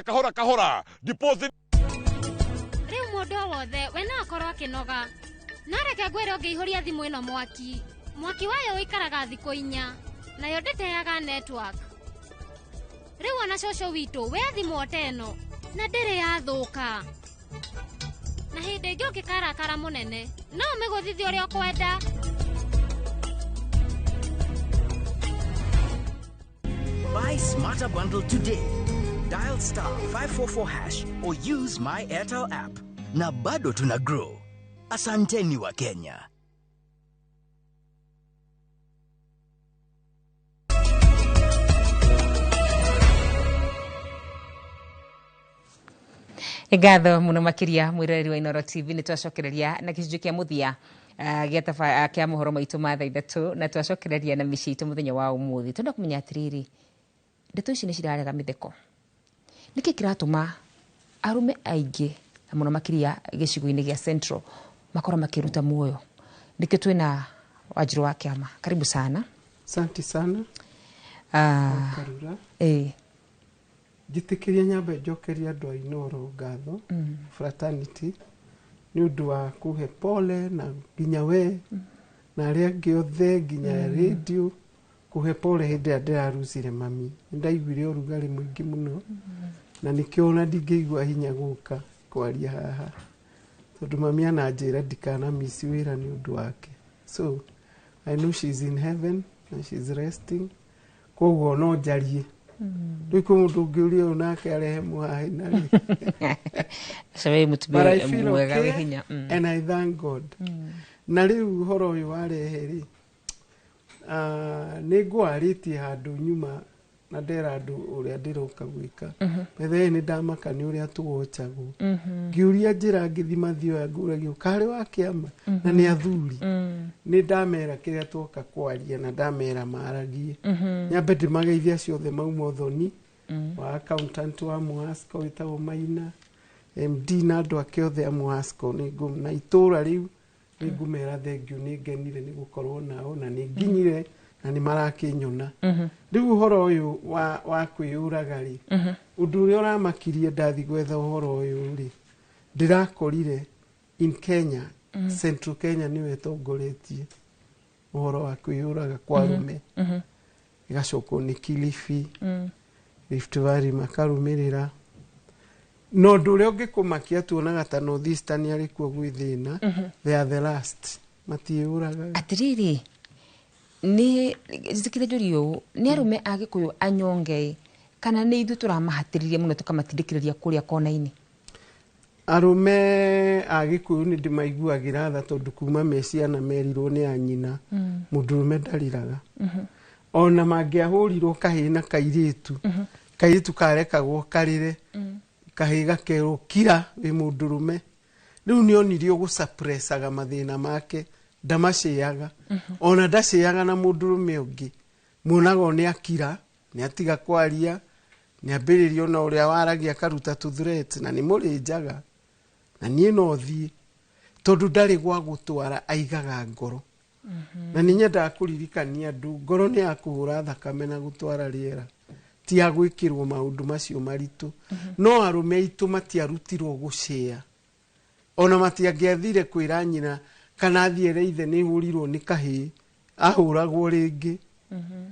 Kahora kahora deposit. Rĩu mũndũ o wothe we no akorwo akĩnoga, no reke ngwĩre, ũngĩihũria thimũ ĩno mwaki, mwaki wayo ũikaraga thikũ 4, nayo ndĩteaga network. Rĩu ona cũcũ witũ we thimũ o ta ĩno na ndĩrĩ yathũka, na hĩndĩ ĩngĩ ũngĩkarakara mũnene no ũmĩgũthithie ũrĩa ũkwenda. Buy Smarter Bundle today. Dial *544# or use my Airtel app. Na bado tuna grow. Asanteni wa Kenya. Ngatho muno makiria, mwiroreri wa Inoro TV. Nĩ twacokereria na gĩcunjĩ kĩa mũthia gĩa mohoro maitũ ma thaa 3, na twacokereria na mĩciĩ itũ mũthenya wa ũmũthĩ. Twenda kũmenya atĩrĩrĩ, ndeto ici nĩ cirarega mĩtheko, nĩkĩ kĩratũma arũme aingĩ na mũno makĩria gĩcigo-inĩ gĩa Central makorwo makĩruta muoyo? Nĩkĩo twĩna Wanjirũ wa Kĩama. Karibu sana. Asante sana. Karura. Njĩtĩkĩria nyambe njokerie andũ a Inoro ngatho, fraternity, nĩ ũndũ wa kũhe pole, na nginya we na arĩa angĩ othe, nginya radio, kũhe pole hĩndĩ ĩrĩa ndĩrarucire mami. Nĩ ndaiguire ũrugarĩ mũingĩ mũno, na nĩkĩo ona ndingĩigua hinya gũka kwaria haha, tondũ mami ananjĩra ndikana miss wĩra nĩ ũndũ wake. So I know she's in heaven and she's resting, koguo no njarie. Rĩu kwĩ mũndũ ũngĩũria ũyũ nake arehe mũhaĩ na rĩ. Acio But I mũtumia feel mwega wĩ okay, hinya. And I thank God. Na rĩu ũhoro ũyũ warehe rĩ, nĩ ngwarĩtie handũ nyuma na ndera andũ ũrĩa ndĩroka gwĩka. Bethe nĩ ndamaka nĩ ũrĩa tũwochagwo. Ngĩũria njĩra ngĩthima thioya, ngũragio karĩ wa kĩama na nĩ athuri. Nĩ ndamera kĩrĩa twoka kwaria na ndamera maragie. Nyambe ndĩmageithie acio othe mauma ũthoni wa accountant wa Muhasco wĩtagwo Maina, MD na andũ ake othe a Muhasco, na itũra rĩu nĩ ngũmera thengiũ. Nĩ ngenire nĩ gũkorwo nao na nĩ nginyire na nĩ marakĩnyona. Rĩu ũhoro ũyũ wa kwĩyũraga rĩ, ũndũ ũrĩa ũramakirie ndathi gwetha ũhoro ũyũ rĩ, ndĩrakorire in Kenya, Central Kenya nĩyo ĩtongoretie ũhoro wa kwĩyũraga kwa arũme, ĩgacokwo nĩ Kilifi, Rift Valley makarũmĩrĩra. Na ũndũ ũrĩa ũngĩkũmakia, tuonaga ta North Eastern arĩ kuo gwĩ thĩna, they are the last, matiĩyũragaga. Atiriri, nĩ njĩtĩkĩre njũrie ũũ, nĩ arũme a Gĩkũyũ anyonge kana nĩ ithuĩ tũramahatĩrĩria mũno tũkamatindĩkĩrĩria kũrĩa kona-inĩ? Arũme a Gĩkũyũ nĩ ndĩmaiguagĩra tha, tondũ kuma me ciana merirwo nĩ a nyina mũndũrũme ndarĩraga. Ona mangĩahũrirwo kahĩĩ na kairĩtu, kairĩtu karekagwo karĩre, kahĩĩ gakerwo kira, wĩ mũndũrũme. Rĩu nĩ onirio gũsuppressaga mathĩna make, ndamacĩaga, ona ndacĩaga na mũndũrũme ũngĩ. Muonaga o nĩ akira, nĩ atiga kwaria, nĩ ambĩrĩria ona ũrĩa waragia akaruta tũ threat na nĩ mũrĩnjaga na niĩ no thiĩ, tondũ ndarĩ gwa gũtwara, aigaga ngoro. Na nĩ nyendaga kũririkania andũ, ngoro nĩ ya kũhũra thakame na gũtwara rĩera, ti ya gwĩkĩrwo maũndũ macio maritũ. No arũme aitũ matiarutirwo gũcĩa, ona matiangĩathire kwĩra nyina kana athiĩ ere ithe nĩ hũrirwo nĩ kahĩĩ, ahũragwo rĩngĩ.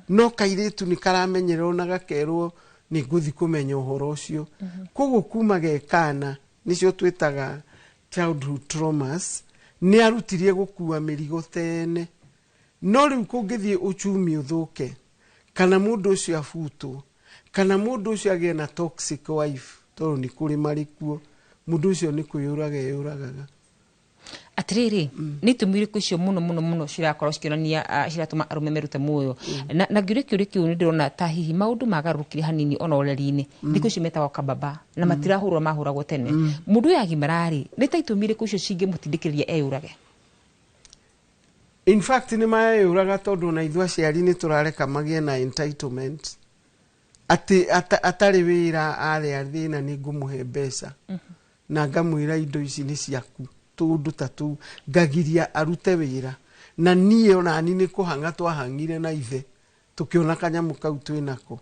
No kairĩtu nĩ karamenyererwo na gakerwo nĩ ngũthi kũmenya ũhoro ũcio. Koguo kuma ge kana, nĩcio twĩtaga childhood traumas, nĩ arutirie gũkua mĩrigo tene. No rĩu kũngĩthiĩ uchumi ũthũke, kana mũndũ ũcio abutwo, kana mũndũ ũcio agĩe na toxic wife, tondũ nĩ kũrĩ marĩ kuo, mũndũ ũcio nĩ kwĩyũraga eyũragaga. Atiriri, nĩ itũmi irĩkũ icio mũno mũno mũno cirakorwo cikĩonania, ciratũma arũme merute muoyo? Na ngĩũria kĩũria kĩu, nĩ ndĩrona ta hihi maũndũ magarũrũkire hanini ona ũreri-inĩ. Thikũ ici metagwo kababa na matirahũrwo mahũragwo tene. Mũndũ ũyũ agimara-rĩ, nĩ ta itũmi irĩkũ icio cingĩmũtindĩkĩrĩria eyũrage? In fact nĩ mareyũraga tondũ ona ithuĩ aciari nĩ tũrareka magĩe na entitlement atĩ atarĩ wĩra arĩa thĩna nĩ ngũmũhe mbeca na ngamwĩra indo ici nĩ ciaku, tũndũ ta tũu, ngagiria arute wĩra. Na niĩ onani nĩ kũhang'a twahang'ire na ithe tũkĩona kanyamũ kau twĩnako.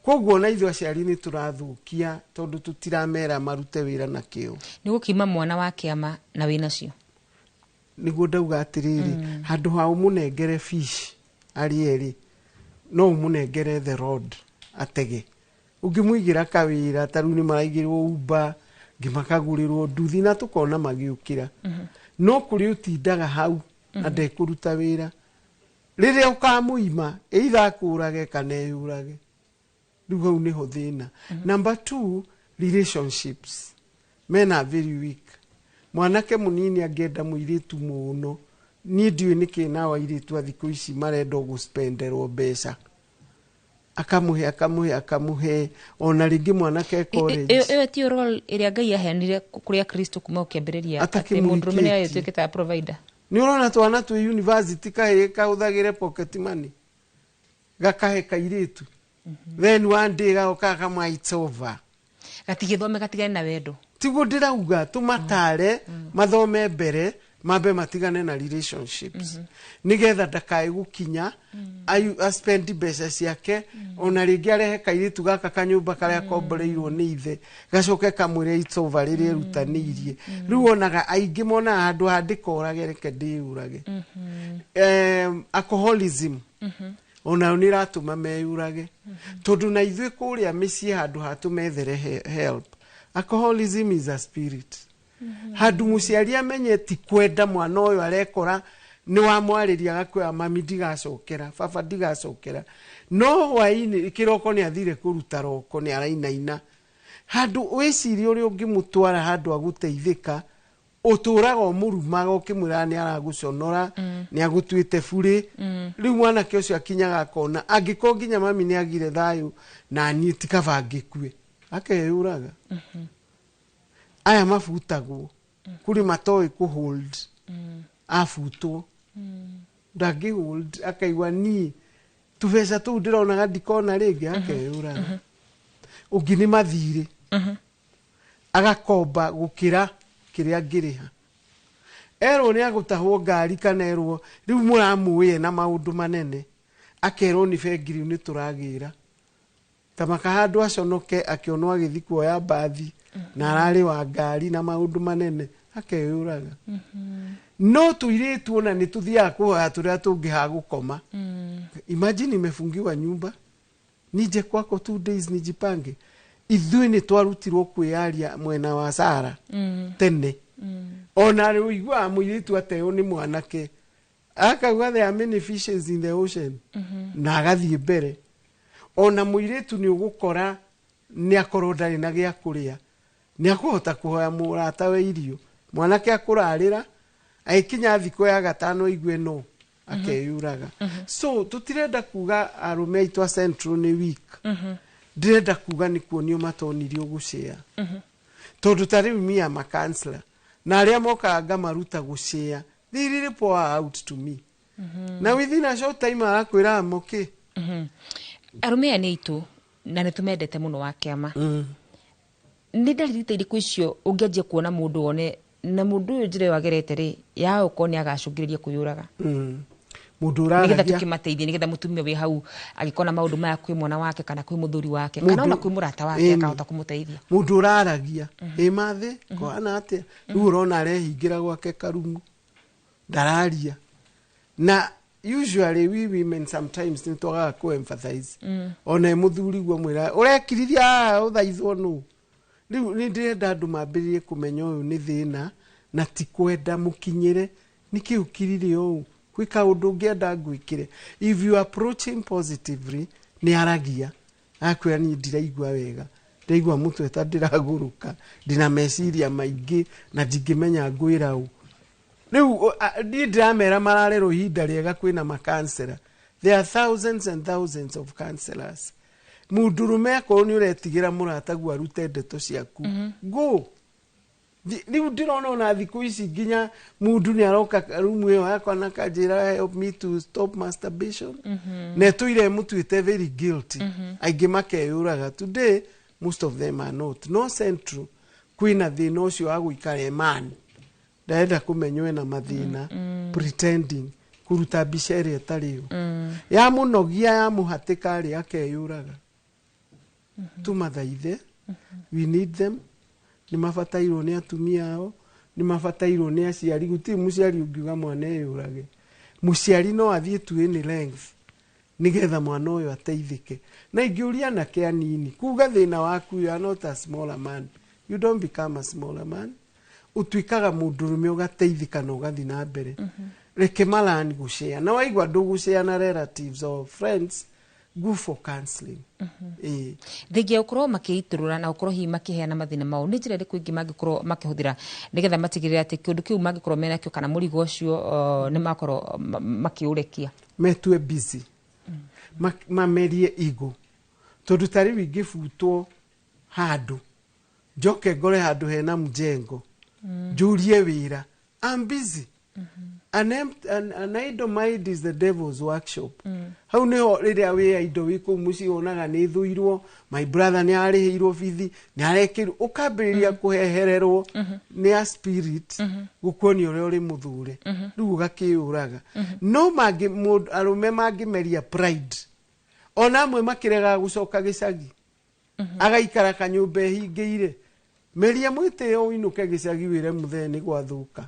Koguo na ithuĩ aciari nĩ tũrathũkia tondũ tũtiramera marute wĩra na kĩo. Nĩ gũkima mwana wa kĩama na wĩnacio. Nĩguo ndauga atĩrĩrĩ, handũ ha ũmũnengere fish arĩe rĩ, no ũmũnengere the rod atege. Ũngĩmũigĩra kawĩra ta rĩu nĩ maraigĩrwo Uber, ngĩ makagũrĩrwo nduthi na tũkona magĩũkĩra. No kũrĩ ũtindaga hau na ndekũruta wĩra. Rĩrĩa ũkamũima, either akũrage kana eyũrage. Rĩu hau nĩho thĩna. Number 2, relationships. Men are very weak. Mwanake mũnini angĩenda mũirĩtu mũno, niĩ ndiũĩ nĩkĩ nao airĩtu a thikũ ici marenda gũspenderwo mbeca. Akamũhe, akamũhe, akamũhe, ona rĩngĩ mwanake college. Ĩyo tiyo role ĩrĩa Ngai aheanire kũrĩ Akristo kuma gũkĩambĩrĩria, atĩ mũndũrũme nĩwe ũtuĩkĩte ta provider. Nĩ ũrona twana twĩ university kahĩĩ kahũthagĩre pocket money, gakahe kairĩtu. Then one day gagoka gakamwa it's over. Gatigĩthome, gatigane na wendo. Tiguo ndĩrauga tũmatare mathome mbere mambe matigane na relationships, nigetha ndakae gũkinya aspend mbeca ciake, ona rĩngĩ arehe kairĩtu gaka kanyũmba karĩa komboreirwo nĩ ithe, gacoke kamwĩre it's over rĩrĩa erutanĩirie. Rĩu onaga aingĩ monaga handũ ha ndĩkorage reke ndĩyũrage. Alcoholism onayo nĩ ĩratũma meyũrage, tondũ na ithuĩ kũrĩa mĩciĩ handũ ha tũmethere help. Alcoholism is a spirit. Handũ mũciari amenye ti kwenda mwana ũyũ arekora, nĩ wamwarĩria agakwĩra mami ndigacokera, baba ndigacokera, no hwaĩ-inĩ kĩroko nĩ athire kũruta roko, nĩ arainaina. Handũ wĩcirie ũrĩa ũngĩmũtwara handũ agũteithĩka, ũtũraga ũmũrumaga ũkĩmwĩraga nĩ aragũconora, nĩ agũtuĩte burĩ. Rĩu mwanake ũcio akinyaga akona angĩkorwo nginya mami nĩ agire thayũ na niĩ ti kaba ngĩkue, akeyũraga. Aya mabutagwo kũrĩ matoĩ kũ hold, abutwo ndangĩ hold, akaigua niĩ tũbeca tũu ndĩronaga ndikona rĩngĩ, akeyũraga. Ũngĩ nĩ mathirĩ, agakomba gũkĩra kĩrĩa angĩrĩha. Erwo nĩ agũtahwo ngari kana erwo rĩu mũramũĩ na maũndũ manene, akerwo nĩ bengi rĩu nĩ tũragĩra ta maka handũ aconoke, akĩonwo agĩthiĩ kuoya mbathi na ararĩ wa ngari na maũndũ manene, akeyũraga. No tũirĩtu ona nĩ tũthiaga kũhoya tũrĩa tũngĩha gũkoma. Imagine imefungiwa nyumba, nije kwako 2 days nijipange. Ithuĩ nĩ twarutirwo kwĩyaria mwena wa Sara tene. Ona rĩu ũiguaga mũirĩtu ateo nĩ mwanake, akauga there are many fishes in the ocean, na agathiĩ mbere. Ona mũirĩtu nĩ ũgũkora nĩ akorwo ndarĩ na gĩa kũrĩa, nĩ akũhota kũhoya mũrata we irio, mwanake akũrarĩra, agĩkinya thikũ ya gatano aigue no akeyũraga. So tũtirenda kuga arũme aitũ a Central nĩ weak. Ndĩrenda kuga nĩ kuonio matonirio gũcea, tondũ ta rĩu me am a counselor, na arĩa mokaga ngamaruta gũcea, they really pour out to me, na within a short time arakwĩra I'm okay. Arũme aya nĩ aitũ na nĩ tũmendete mũno wa kĩama. Nĩ ndariri ta irĩkũ icio ũngĩanjia kuona mũndũ wone na mũndũ ũyũ njĩra ĩyo agerete rĩ ya ũkorwo nĩ agacũngĩrĩria kwĩyũraga? Mũndũ nĩgetha ũraragia tũkĩmateithie, nĩgetha mũtumia wĩ hau agĩkona maũndũ maya kwĩ mwana wake kana kwĩ mũthuri wake kana ona kwĩ mũrata wake, akahota kũmũteithia. Mũndũ ũraragia ĩ mathĩ kũhana atĩa, rĩu ũrona arehingĩra gwake karumu ndararia. Na usually we women sometimes nĩ twagaga kũ empathize. Ona ĩ mũthuri guo mwĩra ũrekiriria haha ũthaithwo nũ. Rĩu nĩ ndĩrenda andũ mambĩrĩrie kũmenya ũyũ nĩ thĩna na ti kwenda mũkinyĩre. Nĩkĩ ũkirire ũũ? Gwĩ kaũndũ ũngĩenda ngwĩkĩre. If you approach him positively, nĩ aragia akwĩra niĩ ndiraigua wega, ndiraigua mũtwe ta ndĩragũrũka, ndĩna meciria maingĩ na ndingĩmenya ngwĩra ũ. Rĩu niĩ ndĩramera mararerwo ihinda rĩega, kwĩna makansela. There are thousands and thousands of counselors. Mũndũrũme akorwo nĩ ũretigĩra mũrataguo arute ndeto ciaku, go. Rĩu ndĩrona ona thikũ ici nginya mũndũ nĩ aroka rumu ĩyo yakwa na kanjĩra help me to stop masturbation, na ĩtũire ĩmũtuĩte very guilty. Aingĩ makeyũraga. Today most of them are not. No Central kwĩna thĩna ũcio wa gũikara ĩmani, ndarenda kũmenywo ena mathĩna, pretending kũruta mbica ĩrĩa ĩtarĩ yo, yamũnogia yamũhatĩka rĩ akeyũraga. Tũmathaithe. We need them. Nĩ mabatairwo nĩ atumia ao, nĩ mabatairwo nĩ aciari. Gũtirĩ mũciari ũngiuga mwana eyũrage. Mũciari no athiĩ to any length nigetha mwana ũyũ ateithĩke. Na ingĩũria anake anini kuga thĩna waku, you are not a smaller man. You don't become a smaller man. Ũtuĩkaga mũndũrũme ũgateithĩka na ũgathiĩ na mbere. Reke marani gũcea na waigua ndũgũcea na relatives or friends, go for counseling. Ĩĩ. Thengia gũkorwo makĩitũrũra na gũkorwo hihi makĩheana mathĩna mao, nĩ njĩra ĩrĩkũ ingĩ mangĩkorwo makĩhũthĩra nĩgetha matigĩrĩre atĩ kĩũndũ kĩu mangĩkorwo menakĩo kana mũrigo ũcio nĩ makorwo makĩũrekia? Metue busy. Mamerie ego, tondũ ta rĩu ingĩbutwo handũ, njoke ngore handũ hena mjengo, njũrie wĩra, I'm busy. An idle mind is the devil's workshop. Hau niho rĩrĩa wĩ indo wĩ kũu mũciĩ wonaga nĩ thũirwo, my brother nĩ arĩhĩirwo bithi, nĩ arekĩrwo, ũkambĩrĩria kũhehererwo nĩ a spirit gũkuonia ũrĩa ũrĩ mũthure, rĩu ũgakĩyũraga. No mangĩ arũme mangĩmeria pride, ona amwe makĩregaga gũcoka gĩcagi, agaikara kanyũmba ehingĩire. Meria mwĩtĩo, ũinũke gĩcagi, wĩre mũthee nĩ gwathũka,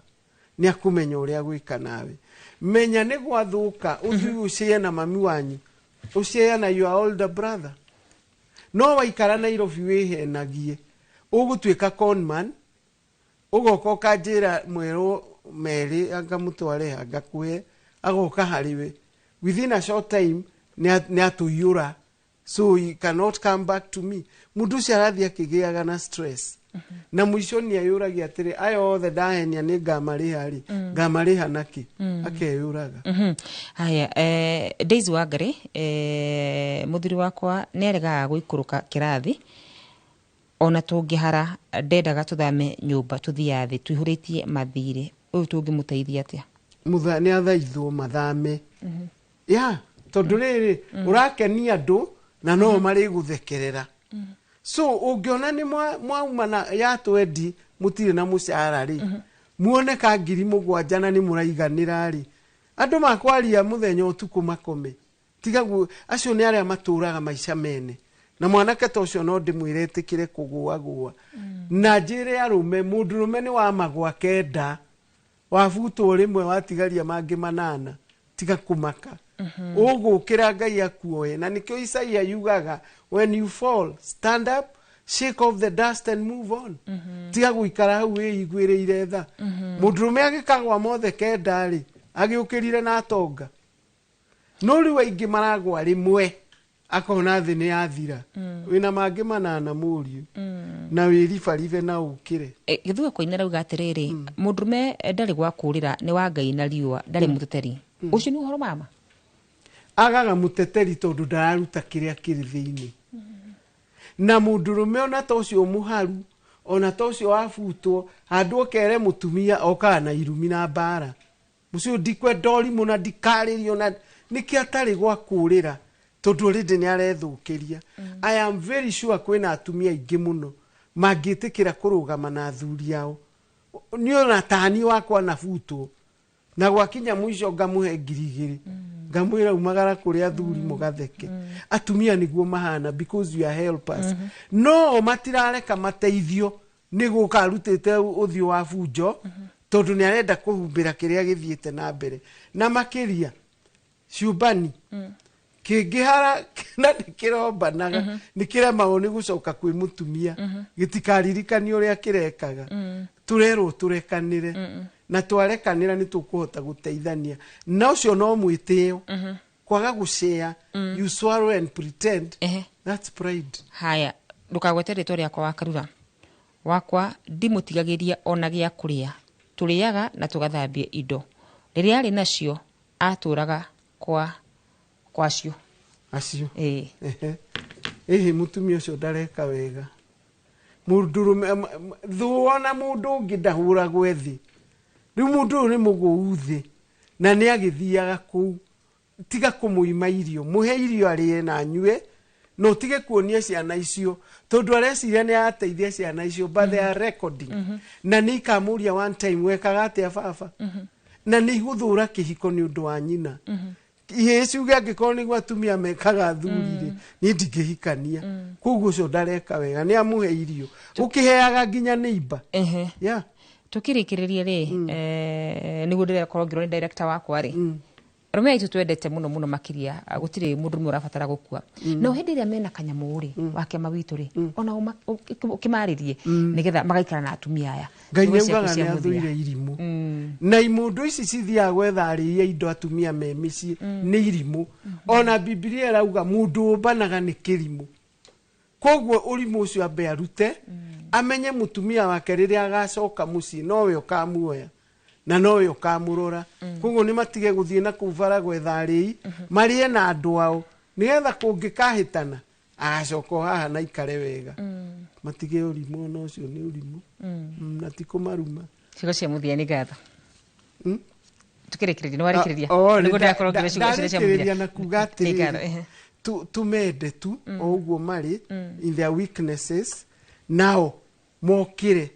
nĩ akũmenya ũrĩa gwĩka nawe. Menya nĩ gwathũka, ũthiĩ ũcĩe na mami wanyu, ũcĩe na your older brother. No waikara Nairobi wĩhenagie, ũgũtuĩka conman. Ũgoka ũkanjĩra mwerwo merĩ anga mũtware ha ngakũhe, agoka harĩ we within a short time nĩ atũiyũra, so he cannot come back to me. Mũndũ ũcio arathiĩ akĩgĩaga na stress, na mũico nĩ ayũragia atĩrĩ, aya othe ndahenia nĩ ngamarĩha rĩ, ngamarĩha nakĩ? Akeyũraga. Haya, Daisy Wangari, mũthuri wakwa nĩ aregaga gũikũrũka kĩrathi ona tũngĩhara, ndendaga tũthame nyũmba tũthiĩ thĩ tũihũrĩtie mathirĩ. Ũyũ tũngĩmũteithia atĩa? Nĩ athaithwo mathame ya, tondũ rĩrĩ ũrakenia andũ na no marĩgũthekerera. So ũngĩona nĩ mwauma na ya twendi, mũtirĩ na mũcara rĩ, muone ka 7,000 na nĩ mũraiganĩra rĩ, andũ makwaria mũthenya ũtukũ makome. Tiga acio nĩ arĩa matũraga maica mene. Na mwanake ta ũcio no ndĩmwĩre ĩtĩkĩre kũgũagũa. Na njĩre arũme, mũndũrũme nĩ wa magwa 9, wabutwo rĩmwe watigaria mangĩ 8. Tiga kũmaka, ũgũkĩra, Ngai akuoe. Na nĩkĩo Isaia yugaga, "When you fall, stand up, shake off the dust and move on." Tiga gũikara hau wĩiguĩrĩire tha. Mũndũrũme agĩkagwa mothe 9 rĩ, agĩũkĩrire na atonga. No rĩu aingĩ maragwa rĩmwe, akona thĩ nĩ yathira. Wĩna mangĩ 8, mũriũ, na wĩribaribe na ũkĩre. Gĩthua koine rauga atĩrĩrĩ, mũndũrũme ndarĩ gwa kũrĩra, nĩ wa Ngai na riũa, ndarĩ mũteteri. Ũcio nĩ ũhoro mama. Agaga mũteteri tondũ ndararuta kĩrĩa kĩrĩ thĩinĩ. Na mũndũrũme ona ta ũcio mũharu, ona ta ũcio wabutwo handũ okere mũtumia, okaga na irumi na mbara mũcio, ndikwenda ũrimũ na ndikarĩrio na nĩkĩ atarĩ gwa kũrĩra, tondũ already nĩ arethũkĩria. I am very sure kwĩna atumia aingĩ mũno mangĩtĩkĩra kũrũgama na athuri ao. Niĩ ona tani wakwa nabutwo na gwakinya mũico ngamũhe 2,000, ngamwĩra umagara kũrĩ athuri mũgatheke. Atumia nĩguo mahana, because you are helpers. No matirareka mateithio nĩ gũka arutĩte ũthiũ wa bunjo, tondũ nĩ arenda kũhumbĩra kĩrĩa gĩthiĩte na mbere. Na makĩria ciũmbani kĩngĩhara na nĩ kĩrombanaga, nĩ kĩremagwo nĩ gũcoka kwĩ mũtumia, gĩtikaririkania ũrĩa kĩrekaga. Tũrerwo tũrekanĩre, na twarekanĩra nĩ tũkũhota gũteithania. Na ũcio no mwĩtĩo kwaga gũcea. You swallow and pretend. That's pride. Haya, ndũkagwete rĩtwa rĩakwa. Wa Karura wakwa ndimũtigagĩria ona gĩa kũrĩa, tũrĩaga na tũgathambia indo. Rĩrĩa arĩ nacio atũraga kwa kwacio. Acio? Ĩĩ. Ehe. Ĩhĩ, mũtumia ũcio ndareka wega. Mũndũrũme thũ ona mũndũ ũngĩ ndahũragwo thĩ. Rĩu mũndũ ũyũ nĩ mũgũu thĩ na nĩ agĩthiaga kũu. Tiga kũmũima irio, mũhe irio arĩe na anyue, na ũtige kuonia ciana icio, tondũ areciria nĩ arateithia ciana icio, but they are recording, na nĩ ikamũria one time, "Wekaga atĩa baba?" Na nĩ igũthũra kĩhiko nĩ ũndũ wa nyina. Ihĩĩ ciuge angĩkorwo nĩguo atumia mekaga athuri rĩ, niĩ ndingĩhikania. Koguo ũcio ndareka wega, nĩ amũhe irio, ũkĩheaga nginya neighbor. Yeah. Tukĩrĩkĩrĩria rĩ, nĩguo ndĩrakorwo ngĩrwo nĩ director wakwa rĩ, arũme aitũ twendete mũno mũno makĩria, gũtirĩ mũndũ ũmwe ũrabatara gũkua, no hĩndĩ ĩrĩa mena kanyamũ rĩ wa kĩama witũ rĩ, ona ũkĩmarĩrie nĩgetha magaikara na atumia aya. Ngai Ciugo nĩ ciaku augaga cia nĩ mũthia. athũire irimũ, na imũndũ ici cithiaga gwetha arĩi a indo atumia me mĩciĩ nĩ irimũ. Ona Bibilia ĩrauga mũndũ ũmbanaga nĩ kĩrimũ. Koguo ũrimũ ũcio ambe arute, amenye mũtumia wake rĩrĩa agacoka mũciĩ nowe ũkamuoya na nowe ũkamũrora. Koguo nĩ matige gũthiĩ na kũu bara gwetha arĩi, marĩe na andũ ao, nĩgetha kũngĩkahĩtana agacoka o haha na ikare wega. Matige ũrimũ, ona ũcio nĩ ũrimũ. Na ti kũmaruma. Ciugo cia mũthia, nĩ ngatho. Tukĩrĩkĩrĩria, nĩ warĩkĩrĩria. Oh, Nĩguo ndĩrakorwo ngĩrwo ciugo cia mũthia. ndarĩkĩrĩria na kuga Nĩ ngatho, atĩrĩrĩ, tumende tu o ũguo marĩ in their weaknesses, nao mokĩre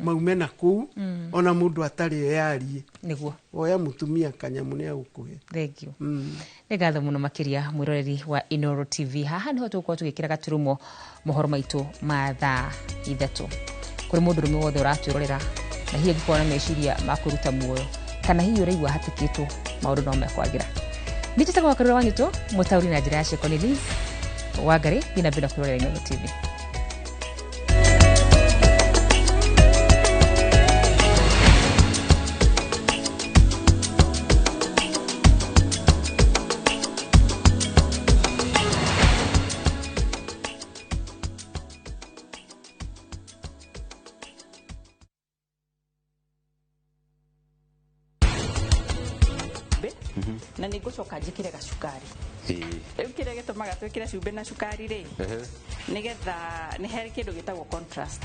maume na kũu, ona mũndũ atarĩ eyarie. Nĩguo. Oya mũtumia kanyamũ nĩ agũkũhe. Thank you. Nĩ ngatho mũno makĩria, mwĩroreri wa Inoro TV. Haha nĩho tũgũkorwo tũgĩkĩra gaturumo mohoro maitũ ma thaa 3. Kũrĩ mũndũrũme wothe ũratwĩrorera na hihi angĩkorwo na meciria ma kwĩruta muoyo, kana hihi ũraigua hatĩkĩtwo, maũndũ no mekwagĩra. Nĩ njĩtagwo Wakarura wa Nyũtũ, mũtaũri na njĩra ya ciĩko nĩ Liz Wangari. Thiĩ na mbere na kwĩrorera Inoro TV. Na nä ngå coka njä kä re gacukari. Rä u kä rä a gä tå maga twä kä re cumbä na cukari rä, nä getha nä harä kä ndå gä tagwo contrast.